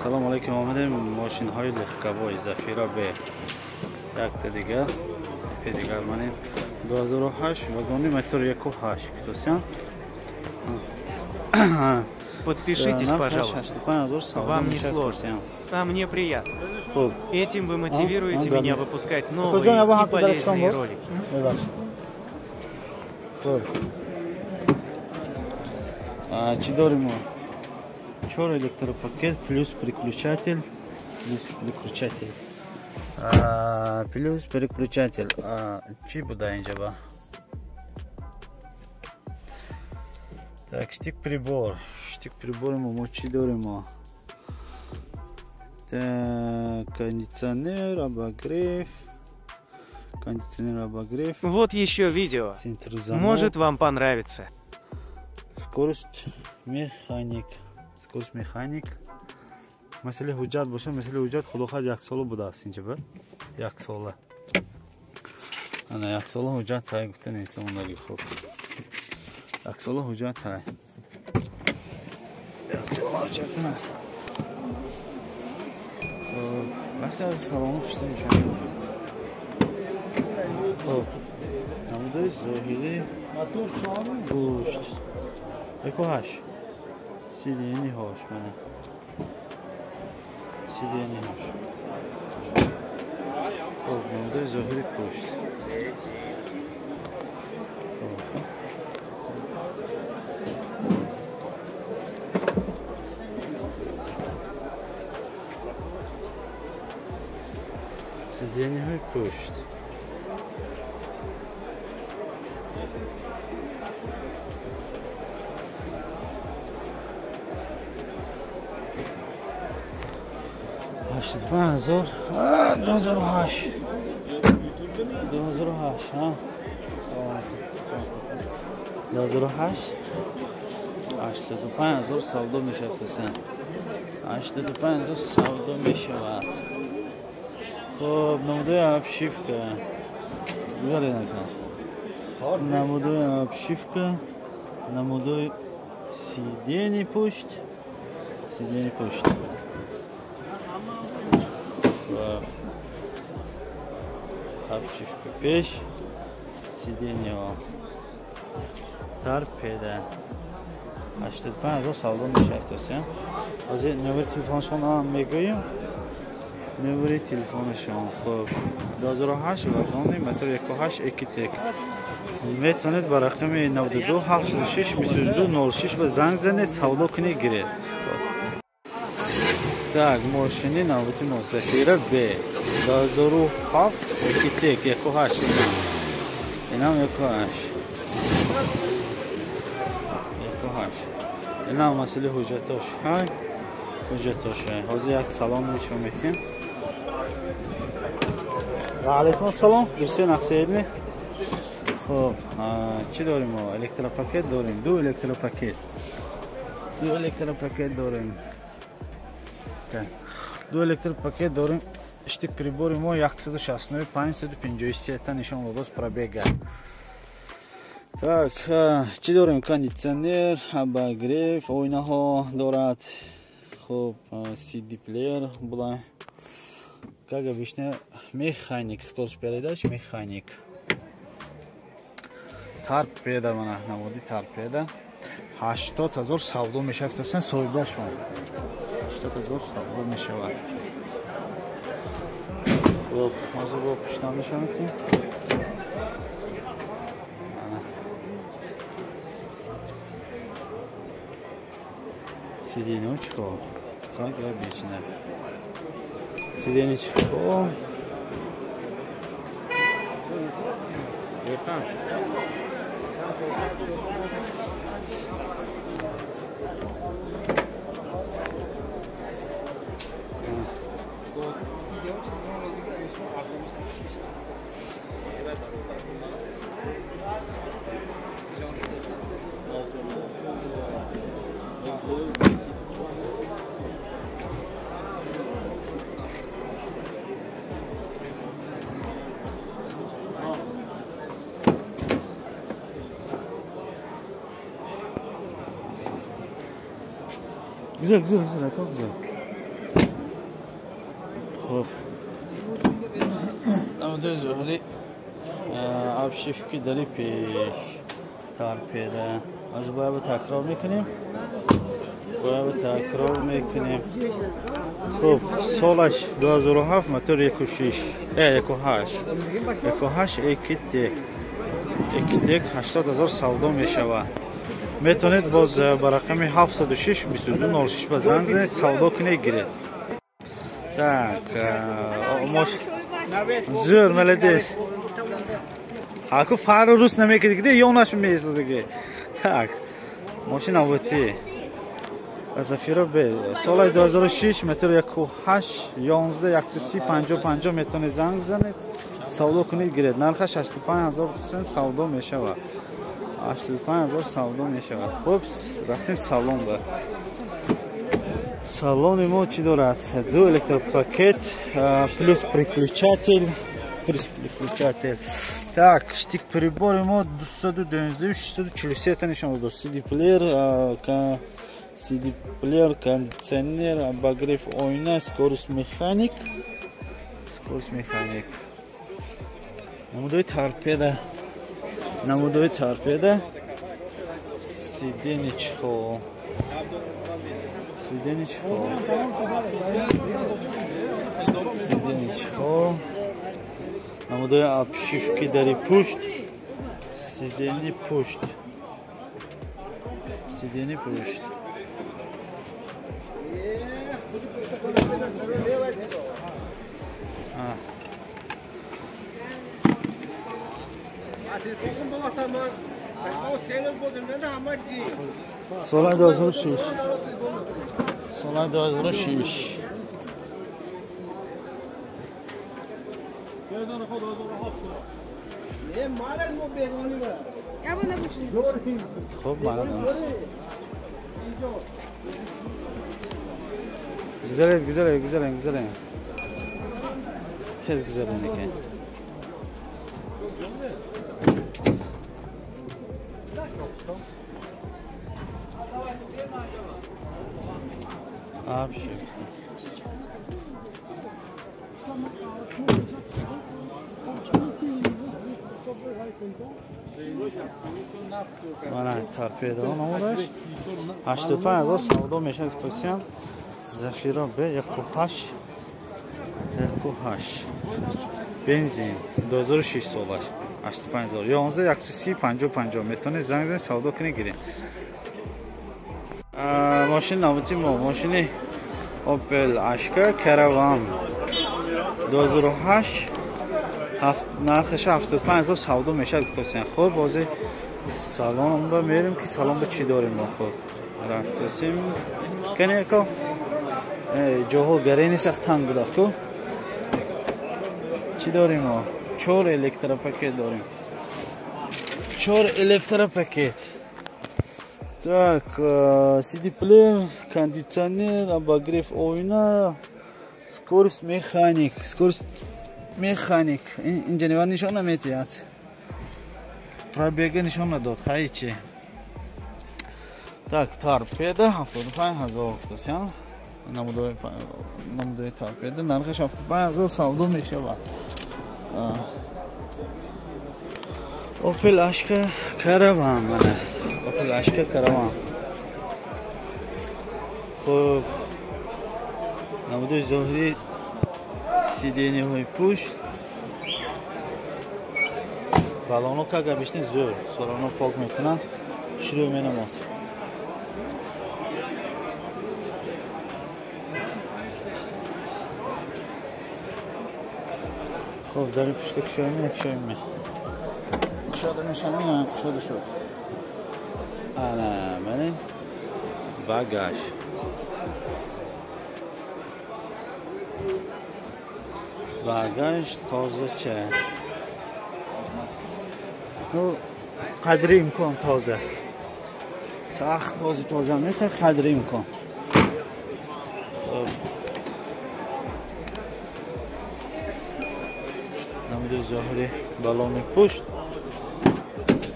Салом алейкум, омадем мошинҳои легковой Зафира Б. Якта дигар, якта дигар манин 2008 вагони мотор 1.8 гуфтосян. Подпишитесь, пожалуйста. Вам не сложно, а мне приятно. Этим вы мотивируете меня выпускать новые и полезные ролики. Чӣ дорим? Чор электропакет плюс переключатель, плюс переключатель, плюс переключатель. Чӣ буда инҷа ба? Так, штик прибор, штик прибор мо чӣ дорим? Так, кондиционер, обогрев, кондиционер, обогрев. Вот еще видео. Может, вам понравится. Скорость механик, скорость механик. Масъалаи ҳуҷҷат боша, масъалаи ҳуҷҷат худохоҳ як сола будааст инҷа ба? Як сола. Ана як сола ҳуҷҷат ҳай гуфта нестам ондаги хуб. Як сола ҳуҷҷат ҳай. Як сола ҳуҷҷат ҳай. Хуб, баҳси аз салону пушта нишон. Хуб, намудои зоҳирӣ пушт. 1.8 сидени ҳош мана. Сидени ҳош. Хуб, намудои зоҳири пушт. Хуб. Сидениҳои пушт. 85 000, 2008, 2008, ҳа? 2008, 85 000 савдо мешавад, ҳусен. 85 000 савдо мешавад. Хуб, намудои обшивка. Гузаред ака. Намудои обшивка, намудои сидени пушт, сидени пушт. Обшивка пеш, сиденье торпеда. 85 000 савдо мешавад, ҳусен. Ҳозир номери телефоншон мегӯем. Номери телефоншон. Хуб, 2008 вагони мотор 1.8 Экитек. Метавонед ба рақами 92 76 22 06 ба занг занед, савдо кунед, гиред. Так, мошини навбати мо Зафира Б 2007 Экитек 1.8. Инам 1.8. 1.8. Инам масъалаи ҳуҷҷатош ҳай. Ҳуҷҷатош ҳай. Ҳозир як салом нишон медиҳем. Ва алайкум ассалом. Дурсе нақсаедми? Хуб, чӣ дорем мо? Электропакет дорем. Ду электропакет. Ду электропакет дорем. Ду электропакет дорем. Штик прибори мо 169 553 та нишон додааст пробега. Так, чӣ дорем? Кондиционер, обогрев, оинаҳо дорад. Хуб, CD плеер була. Как обычно, механик, скорость передач, механик. Торпеда мана, намуди торпеда. 80 000 савдо мешавад, ҳусен соҳибашон. 80 000 савдо мешавад. Хуб, ҳозир бо пуштан нишон медиҳем. Сиденье чехол. Как обычно. Сиденье чехол. Güzel güzel güzel, çok güzel. Намудои зоҳирӣ обшивки дари пеш торпеда. Аз бояд такрор мекунем. Бояд такрор мекунем. Хуб, солаш 2007, мотор 1.6, 1.8. 1.8 Экитек. Экитек 80,000 савдо мешавад. Метавонед боз ба рақами 706 22 06 ба занг занед, савдо кунед, гиред. Так, зӯр, молодец. Аку фару рус намекиди, ки ёнаш меистадаги. Так, мошин авоти. Зафира Б. Соли 2006, мотор 1.8, 11 130 50 50 метавонед занг занед, савдо кунед, гиред. Нархаш 85,000 сен савдо мешавад. 85,000 савдо мешавад. Хуб, рафтем салон ба. Салони мо чӣ дорад? Ду электропакет плюс переключатель, плюс переключатель. Так, штик прибори мо 212 643 та нишон дод. CD плеер, CD плеер, кондиционер, обогрев оина, скорость механик. Скорость механик. Намудои торпеда. Намудои торпеда. Сиденичко. Сиденичко. Сиденичко. Намудои обшивки дари пушт. Сидени пушт. Сидени пушт. Соли 2006. Соли 2006. Хуб, маълум. Гузаред, гузаред, гузаред, гузаред. Тез гузаред екен. Обшивка. Мана торпеда намудаш 85,000 савдо мешавад гуфтосиян. Зафира Б 1.8 1.8 бензин 2006 солаш 85,000 11 130 50 50 метавонед занг занед, савдо кунед, гиред. Мошин навбати мо мошини Opel Ashka Caravan 2008, нархаш 75,000 савдо мешавад гуфтосиян. Хуб, бози салон ба мерем ки салон ба чӣ дорем мо. Хуб, рафтосим. Кане ко ҷоҳо гарени сахт танг будааст ку. Чӣ дорем мо? 4 электропакет дорем. 4 электропакет. Так, CD плеер, кондиционер, обогрев оина, скорость механик, скорость механик. Инҷа нивар нишон наметиҳад. Пробега нишон надод, хай чи. Так, торпеда 75,000 гуфтосян. Намудои торпеда нархаш 75,000 савдо мешавад. Opel Ashka Caravan мана. Opel Ashka Caravan. Хуб, намудои зоҳирӣ сидениҳои пушт. Балоно кага бишни зӯр, солоно пок мекунанд, шурӯъ менамод. Хуб, дари пушта кушоем, накушоем. Кушода мешавад, кушода шуд. Ана, манин багаж. Багаж тозача. Ну, қадри имкон тоза. Сахт тоза тоза мехоҳ, қадри имкон. Намуди зоҳири балони пушт.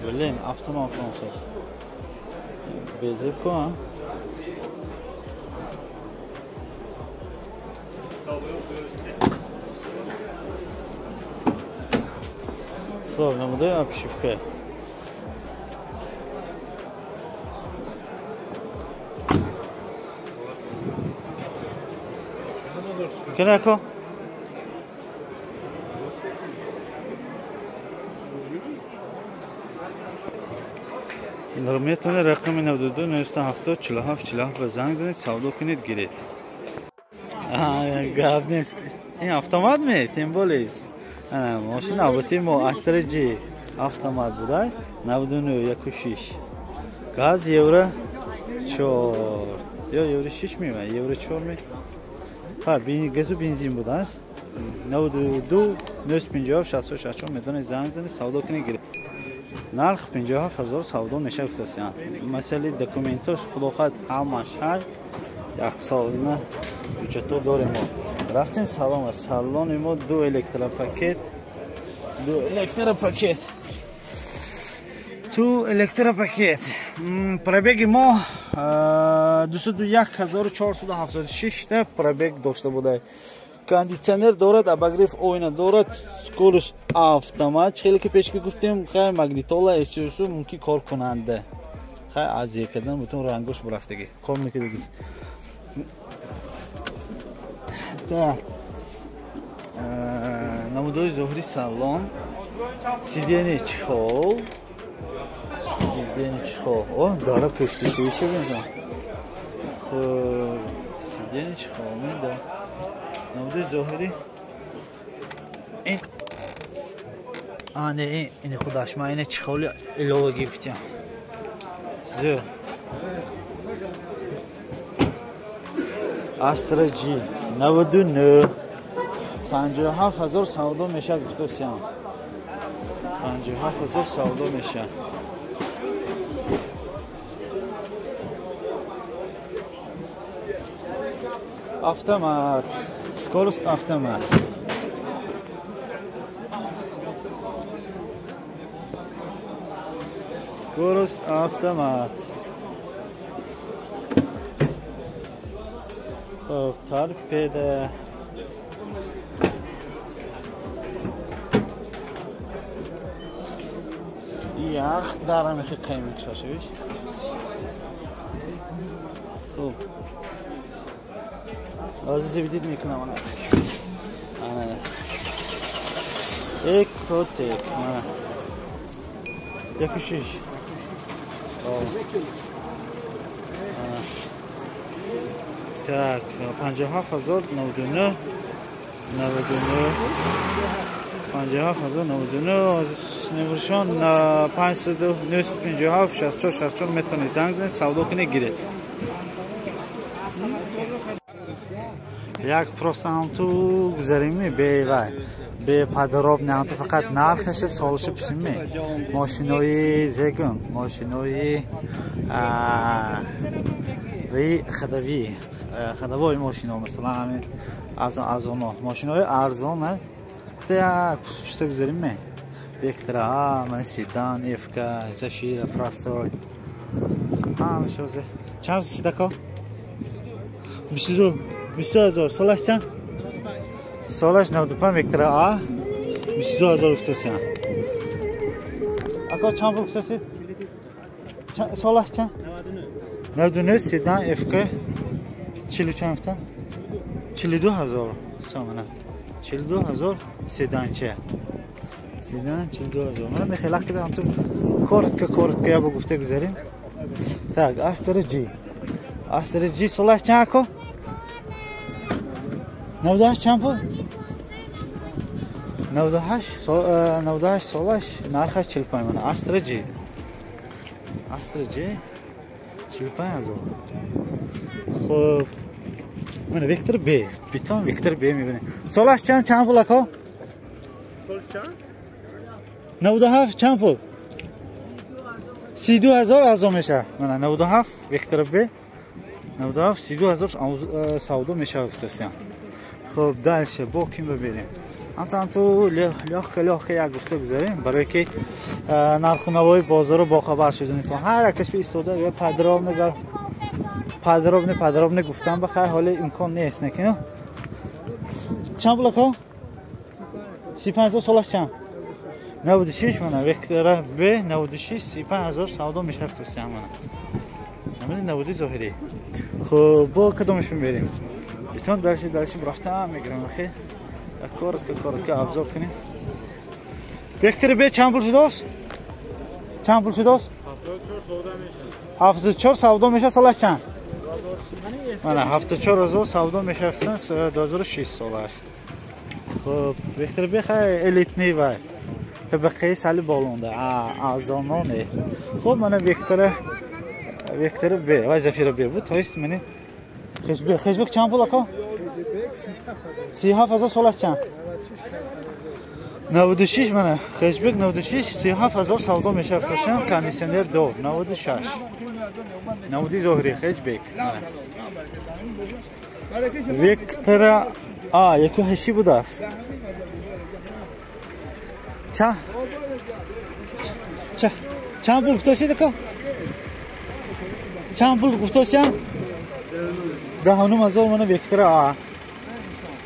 Блин, автомат консол. Безеб ку, а? Хоб, намудаи обшивка. Кенако? Метавонед рақами 92 970 47 47 ба занг занед, савдо кунед, гиред. Гап нест. Ин автомат ме, тем более. Ана, мошин навбати мо Astra G автомат буда, 99 1.6. Газ евро 4. Ё евро 6 ме, евро 4 ме. Ха, газу бензин будааст. 92 957 664 метавонед занг занед, савдо кунед, гиред. Нарх 57 000 савдо мешавад гуфтасиям. Масъалаи документош худохоҳад ҳамаш ҳай як солна ҳуҷҷатҳо дорем мо. Рафтем салон. Салони мо ду электропакет, ту электропакет. Пробеги мо 201 476 та пробег дошта буда. Кондитсионер дорад, обогрев оина дорад, скорость автомат. Хеле ки пешки гуфтем, хай магнитола ССУ мумкин кор кунанда. Хай аз якадан бутун рангош бурафтаги. Кор мекунад. Так. Намудои зоҳири салон. Сиденье чехол. Сиденье чехол. О, дара пуштиши бинзан. Хуб, сиденье чехол да. Намудои зоҳирӣ ин не, ин худаш ман ина чехоли илова гирифтям. Зӯ Astra G 99 57 000 савдо мешавад гуфтосиям. 57 000 савдо мешавад. Автомат. Скорость автомат. Скорость автомат. Хоб, торпеда. Ях дарам хи қаймик шошевиш. Хоб. Азизи видид мекунам ана. Ана. Экотек, ана. 1.6. Так, 57 099 99 57 099 невршон 557 64 64 метавонед занг занед, савдо кунед, гиред. Як просто ҳам ту гузарем бе вай бе подробно ҳам ту фақат нархаш солаш писим. Мошинои зегун, мошинои ви хадави, хадавои мошино, масалан ҳамин аз оно мошинои арзон, ҳатто як пушта гузарем. Вектора А, мана седан, ФК, Зафира, простой. Ҳамааш озе. Чанд сидако? 22 22 000. Солаш чанд? Солаш 95 Вектора А 22 000 гуфтасиям. Ака чанд пул гуфтасид? Солаш чанд? 99 седан ФК 40 чанд гуфта? 42 000 сомона. 42 000 седанча. Седан 42 000. Мана мехелак кида ҳамту коротко я бо гуфта гузарем. Так, Astra G. Astra G солаш чанд ако? 98 чанд пул? 98 98 солаш нархаш 45 мана. Astra G. Astra G 45 000. Хуб. Мана Вектор Б. Битон Вектор Б мебинем. Солаш чанд пул ако? Солаш чанд? 97 чанд пул? 32 000 арзон мешавад. Мана 97 Вектор Б 97 32 000 савдо мешавад гуфтасиям. Хуб, дальше бо ким бибинем? Ҳамту лёгко як гуфта гузарем, барое ки нарху навои бозорро бохабар шудем. Ҳар як касби истода ё подробно гуфтан ба хай ҳоле имкон нест, накино. Чанд пул ако? 35 000 солаш чанд? 96 мана Вектора Б 96 35000 савдо мешавад тусиям мана. Намуди навуди зоҳирӣ. Хуб, бо кадомаш мебарем? Битон дальше дальше рафта мегирам охи. Коротко коротко обзор кунем. Вектор Б чанд пул шудааст? Чанд пул шудааст? 74 савдо мешавад солаш чанд? Мана 74000 савдо мешавад 2006 солаш. Хуб, Вектор Б хай элитный вай. Табақаи сали болонда. Азононе. Хуб, мана Вектор Б, вай Зафира Б буд. То есть мани Хешбек, хешбек чанд пул ака? 37000 солаш чанд? 96 мана хешбек 96 37000 савдо мешавад тошам кондиционер дор 96. Навуди зоҳирӣ хешбек. Вектора А 1.8 будааст. Чанд пул гуфтосид ака? Чанд пул гуфтосиям? 19000 мана Вектора А.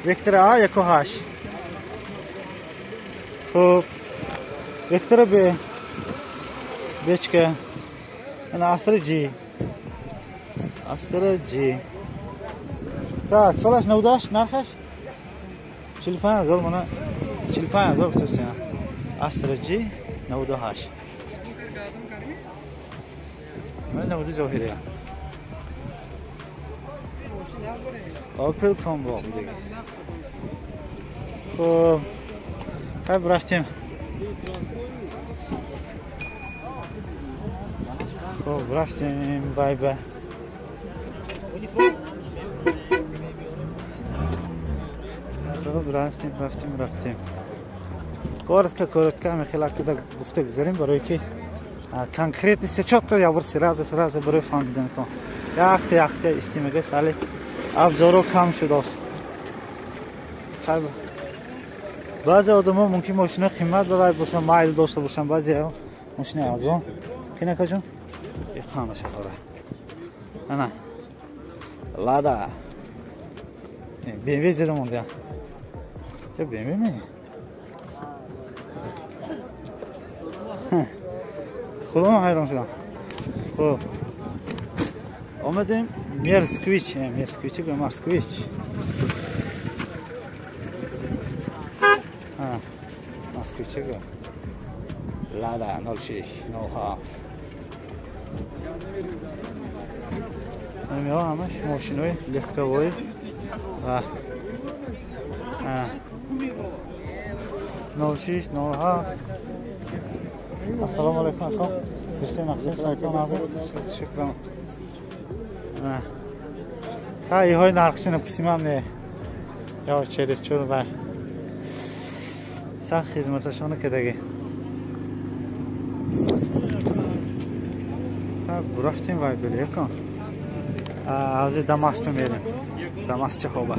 Вектора А 1.8. Хуб, Вектора Б. Бечка. Ана Астра G. Астра G. Так, солаш 98 нархаш 45000 мана 45000 гуфтосиям. Астра G 98. Ман навуди зоҳирия. Опел Комбо дига. Хуб, хай рафтем. Хуб, рафтем вайба. Хуб, рафтем, рафтем, рафтем. Коротко, коротко мехела куда гуфта гузарем барои ки конкретно се чорта явр сразу сразу барои фаҳмиданатон. Якта якта истимага сали абзоро кам шудааст. Баъзе одамо мумкин мошина қимат бавай бошанд, майл дошта бошанд, баъзе мошина арзон. Кина акаҷон? Иқамаша хора. Ана. Лада. BMW зира монда. Ча BMW ме? Худо ҳайрон шудам. Хуб. Омадем Мерсквич, Мерсквич, Москвич. Москвич. Лада 06 07. Ҳамиҳо ҳамаш мошинои легковой ва 06 07. Ассалому алайкум ака. Бирсен махсус сайтон ҳазир. Шукран. Ха, иҳои нархшина пусимам не. Ё через чур вай. Сахт хизматашона кадаги. Ха, бурафтем вай биле кон. Ҳозир Дамаск мерем. Дамаск чахоба.